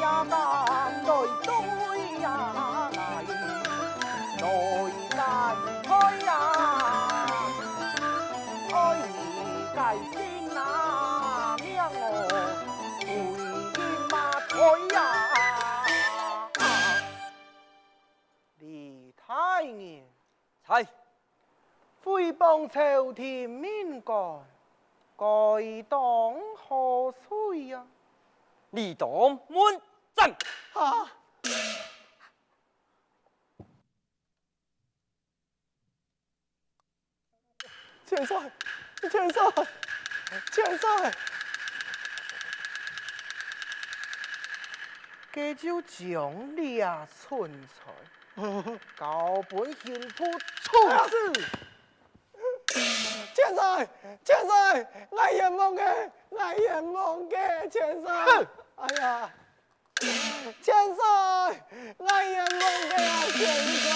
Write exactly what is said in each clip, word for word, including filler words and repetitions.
呀，来对呀，来，来干杯呀！爱你个心啊，命我归你嘛对呀！李大人。在。 诽谤朝廷命官，該当何罪啊？理当问斩。啊！钱帅，钱帅，钱帅！佢就将这存在 交分刑部处置。钱帅，钱帅，𠊎冤枉个，𠊎冤枉个，钱帅。哼！哎呀，钱帅，𠊎冤枉个啊，钱帅，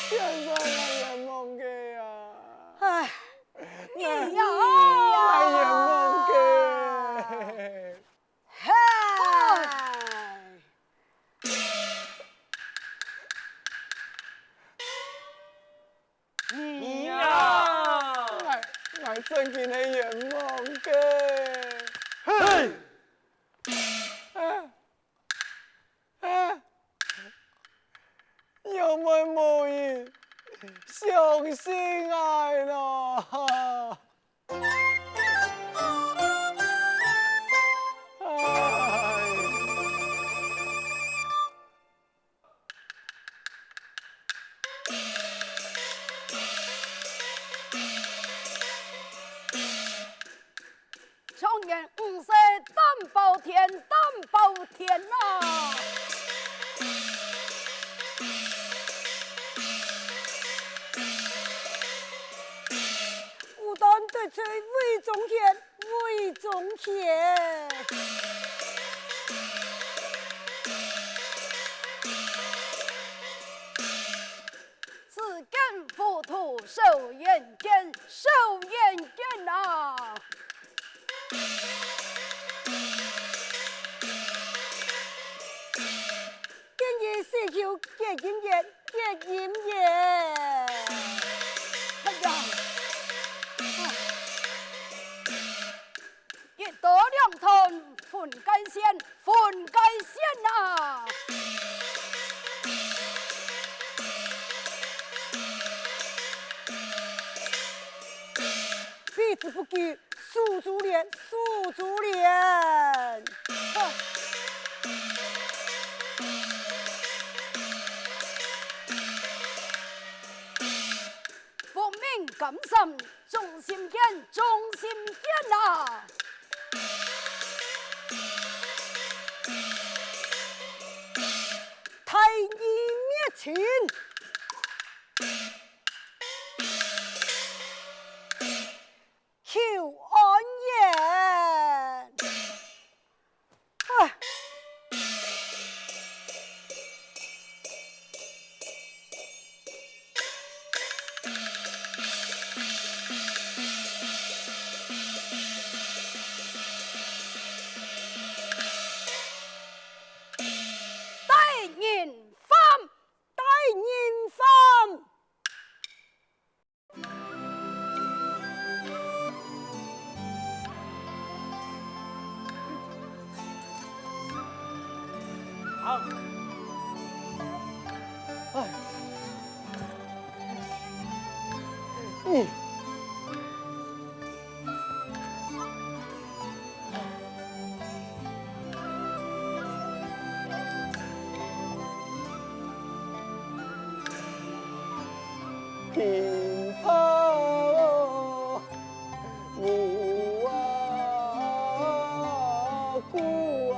钱帅，𠊎冤枉个啊。哎，你呀，𠊎冤枉个。 嗨！你呀！𠊎，𠊎真个个冤枉个。嘿！啊，啊，仰會無人相信𠊎咯？ 状元五世胆包天，胆包天啊！ 武断得罪魏忠贤，魏忠贤。子建糊涂，手眼尖，手眼尖啊！ 見贤思齐，厥人言，厥人言。哎呀！啊！一刀兩斷，分界線，分界線啊！避之不及， 手珠蓮，手珠蓮。啊！風鳴金山，忠心弦，忠心弦啊！大義滅親， 求安yên。唉。大人犯，大人犯。 好。哎。嗯。 乒乓舞啊，鼓啊。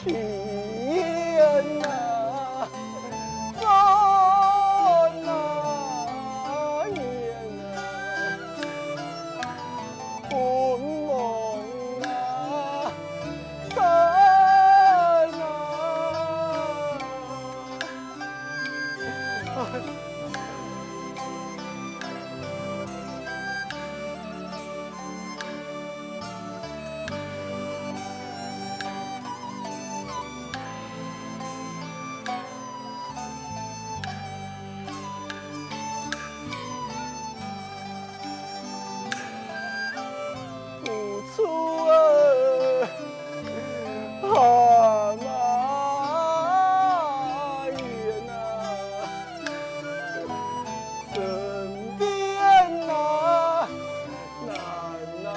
天啊，转啊，念啊，君王啊，转啊。 苦楚啊，蛤蟆冤啊，身邊啊，难啊。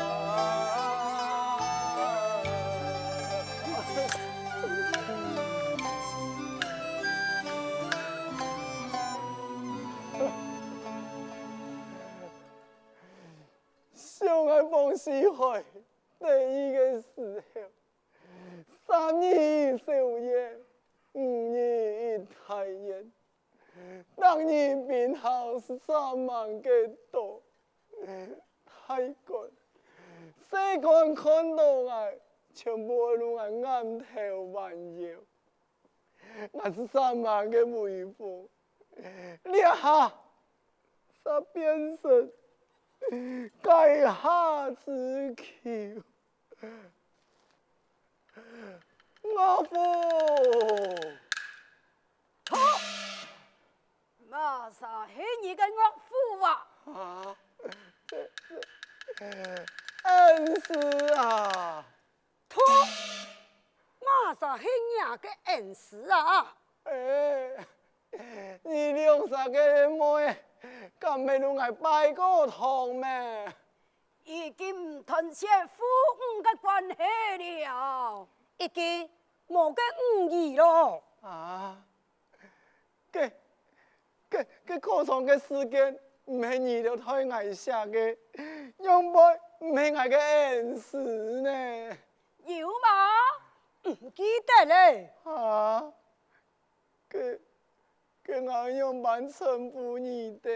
想愛往西海第一个時候，三日一小月，五日一大月，逐日冰到十三萬个度，大官、細官看到𠊎，全部攏愛頷頭彎腰。 𠊎十三萬个威風，這下煞變成階下之囚。岳父！好！麼儕係你个岳父啊？啊，這，這，恩師啊！ 噯！麼儕係若个恩師啊？欸，你兩儕个妹，敢毋係摎𠊎拜過堂咩？已經毋斷絕父女个關係了。已經無个恩義咯。啊？ 該，該，該考場个試卷毋係你兜代𠊎寫个，仰會毋係𠊎个恩師呢？有無？毋記得咧。啊？該，該𠊎仰般稱呼你兜？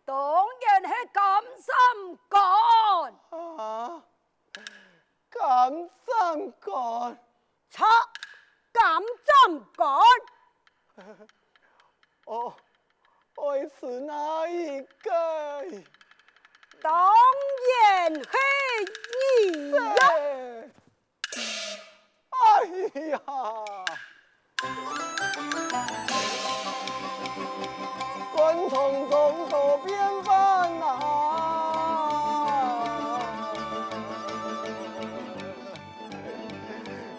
當然係監斬官。啊？ 監斬官。著，監斬官。哦，愛指哪一個？當然係你呀！哎呀！ 官場眾多變幻啊，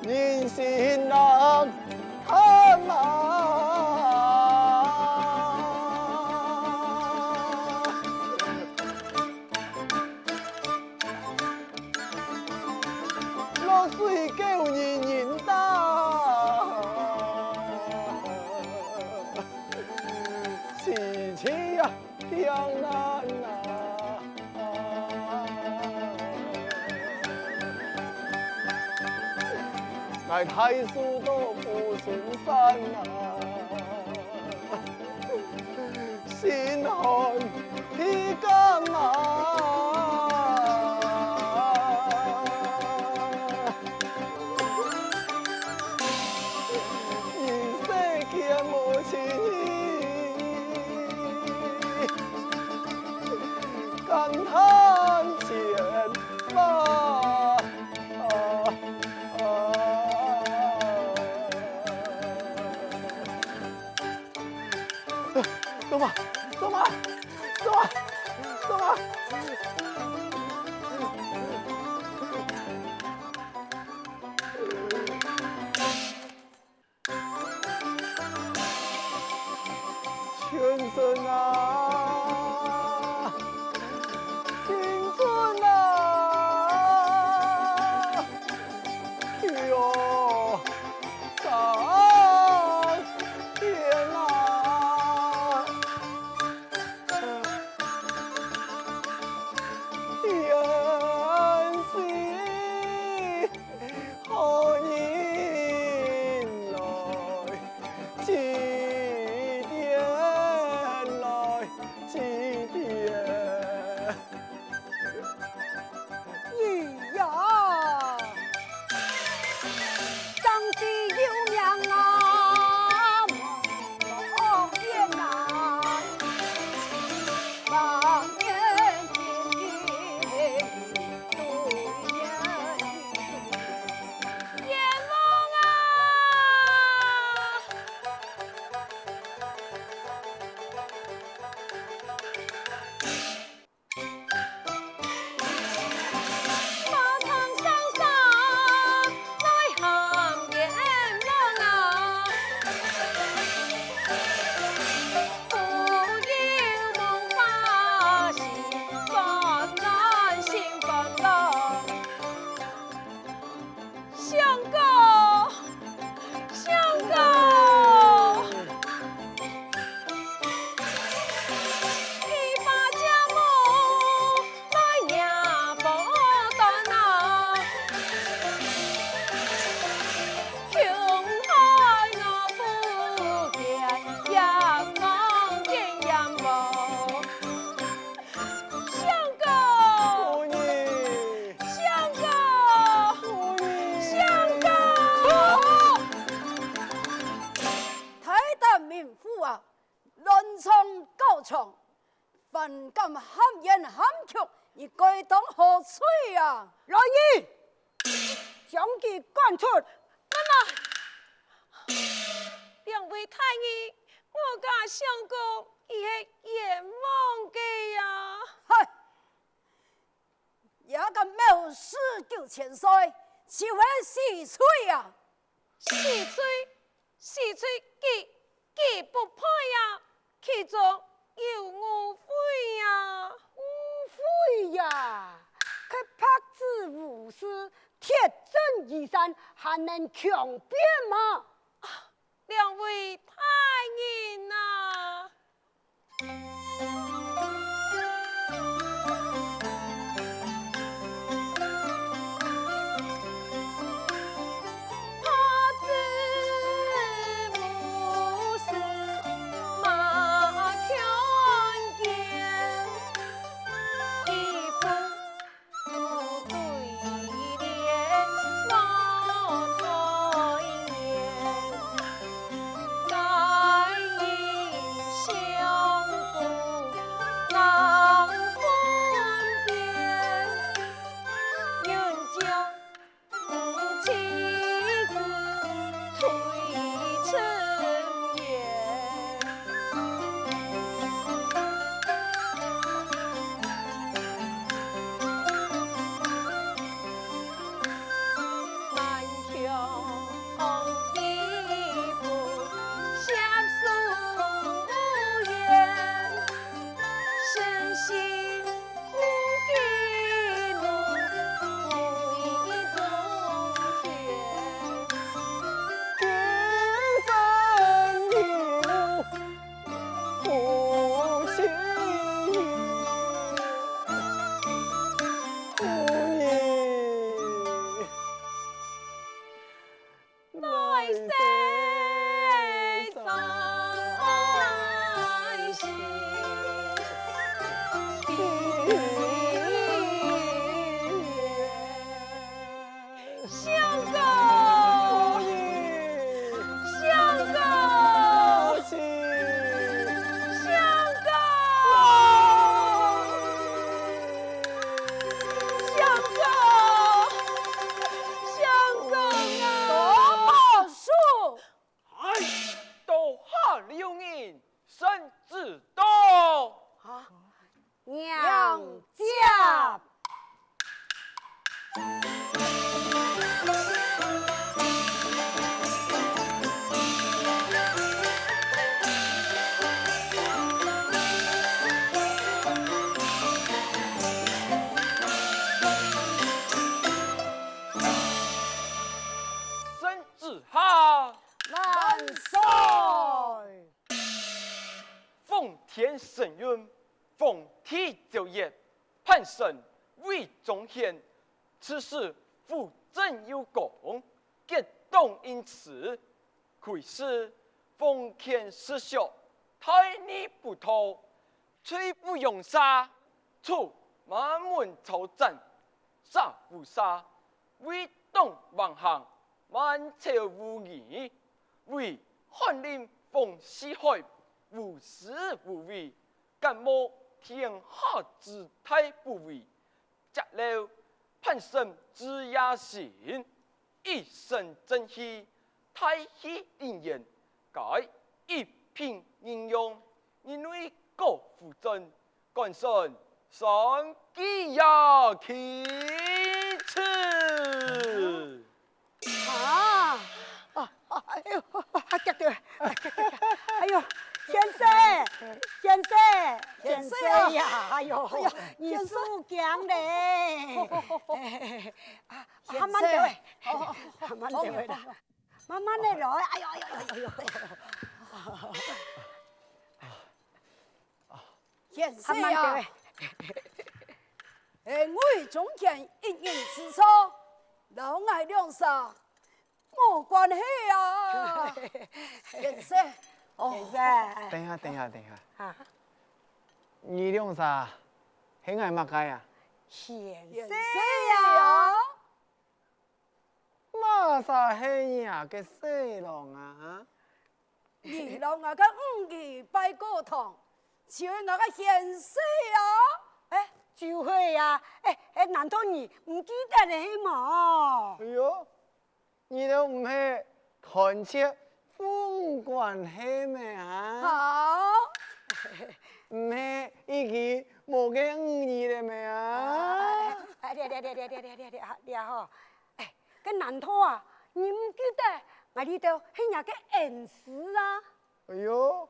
人心難測啊。 落水狗人人打，淒淒啊，刁難啊。𠊎大樹倒不成山啊。 心寒氣甘啊！人世間無情義，感嘆千萬。 走吧，走吧，走吧，走吧。全身啊，青春啊，喲！ 上天啊！一相公，相公，琵琶姐母，来呀，不断啊，穷害我不见，也望见也无。 相公！夫人！相公！夫人！相公！大膽命夫啊，亂唱高唱，還敢喊冤喊屈，你該當何罪啊？來人！將佢趕出！媽媽！兩位大人，我家相公，佢係冤枉个呀！嗨！ 也敢藐視九千歲，就係死罪啊！死罪，死罪幾，幾不配啊，其中有誤會啊！誤會呀！佢白紙烏字，鐵證如山，還能強辯嗎？兩位大人啊！ 相公！相公！相公！相公！相公啊！多宝树！哎，刀下留人，圣旨到！啊？ 娘接。圣旨下！万岁！ 奉天承运，皇帝诏曰：潘生、魏忠贤，刺史傅振有功，结党因此，归世，封建世俗，大逆不道，罪不容赦，除满门抄斩，殺無赦，為黨橫行，滿朝污泥，為翰林風四海，無私無為，敢無天下之大不韙？ 節流，潘生之野心，一身正氣，大義凜然，該一品任用，因為郭府正，官升三級呀，钦此。 啊！啊，啊，哎喲，啊，跌倒，啊，跌，跌，跌。哎喲，先生，先生，先生啊。先生呀，哎喲，哎呀，你輸驚咧。先生。啊，慢點。哦，哦，哦。慢慢地來啦，慢慢地來。哎喲，哎喲，哎喲，哎喲。賢婿啊，慢慢地。哎，我中間一人之錯，摎𠊎兩儕無關係啊。賢婿，哦，賢婿。等一下，等一下，等一下。啊？你兩儕係𠊎麼个啊？賢婿啊。賢婿啊。 麼儕係若个婿郎啊？你摎𠊎个五姨拜過堂，就係𠊎个賢婿啊！哎，就係啊！哎，哎，難道你毋記得了係無？哎喲，你兜毋係斷絕父女關係咩啊？好。毋係已經無該五姨了咩啊？哎，哎，哎，這，這，這，這，這，這，這，這，這吼， 哎，該難道啊，你毋記得𠊎這兜係若个恩師啊？哎喲，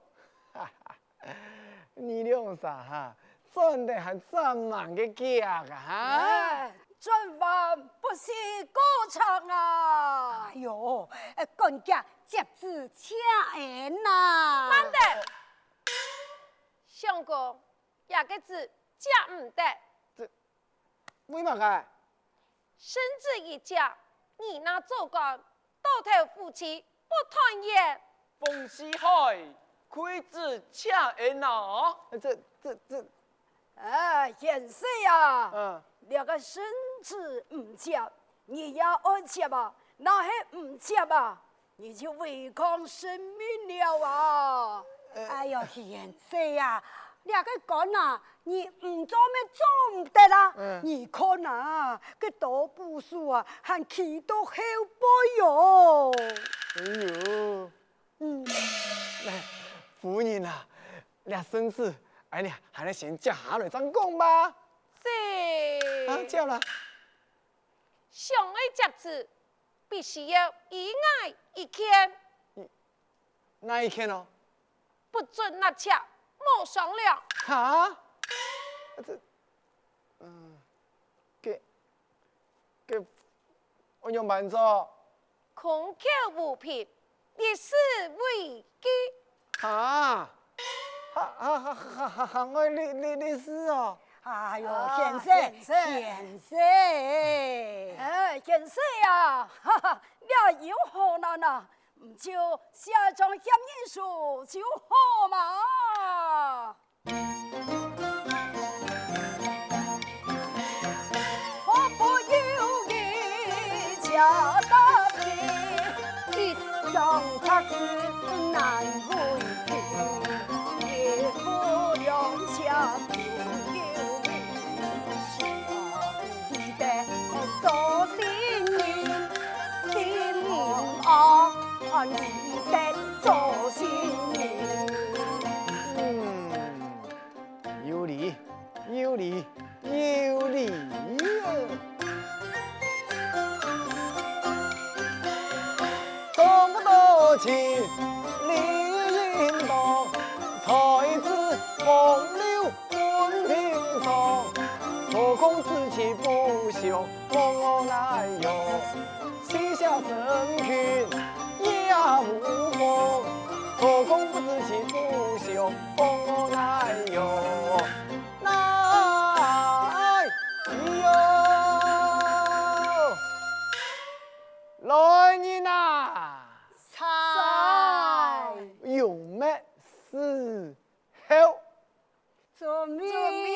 你兩儕哈，轉得還真蠻个遽啊哈！哎，轉彎不係過場啊！哎喲，哎，趕遽接旨謝恩啊！慢等！相公，這个旨接毋得。這，為麼个？ 聖旨一接，你那做官，倒頭夫妻不團圓。奉四海，跪旨謝恩啊！這，這，這，哎，賢婿啊，嗯。這个聖旨毋接，你也愛接啊，若係毋接啊， 你就違抗聖命了啊！哎喲，賢婿啊，這个官啊，你毋做乜做毋得啊！嗯。你看啊，該多部屬啊，還企到後背喲！哎喲，嗯。夫人啊，這聖旨，哎呀，還係先接下來正講吧。是。啊，接啦。 想愛接旨，必須要依𠊎意見。哪意見哦？不准納妾，無商量。哈？這，嗯，該，該，愛仰般做？空口無憑， 立誓違紀。哈？哈，哈，哈，哈，哈，哈，我立，立，立誓哦。哎喲，啊，賢婿，賢婿。賢婿。哎，賢婿啊，哈哈，這有何難啊？毋就寫張協議書就好嘛。 嗯，有理，有理，有理啊！來人啊！在。用乜事後。 遵命。遵命。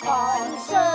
放手。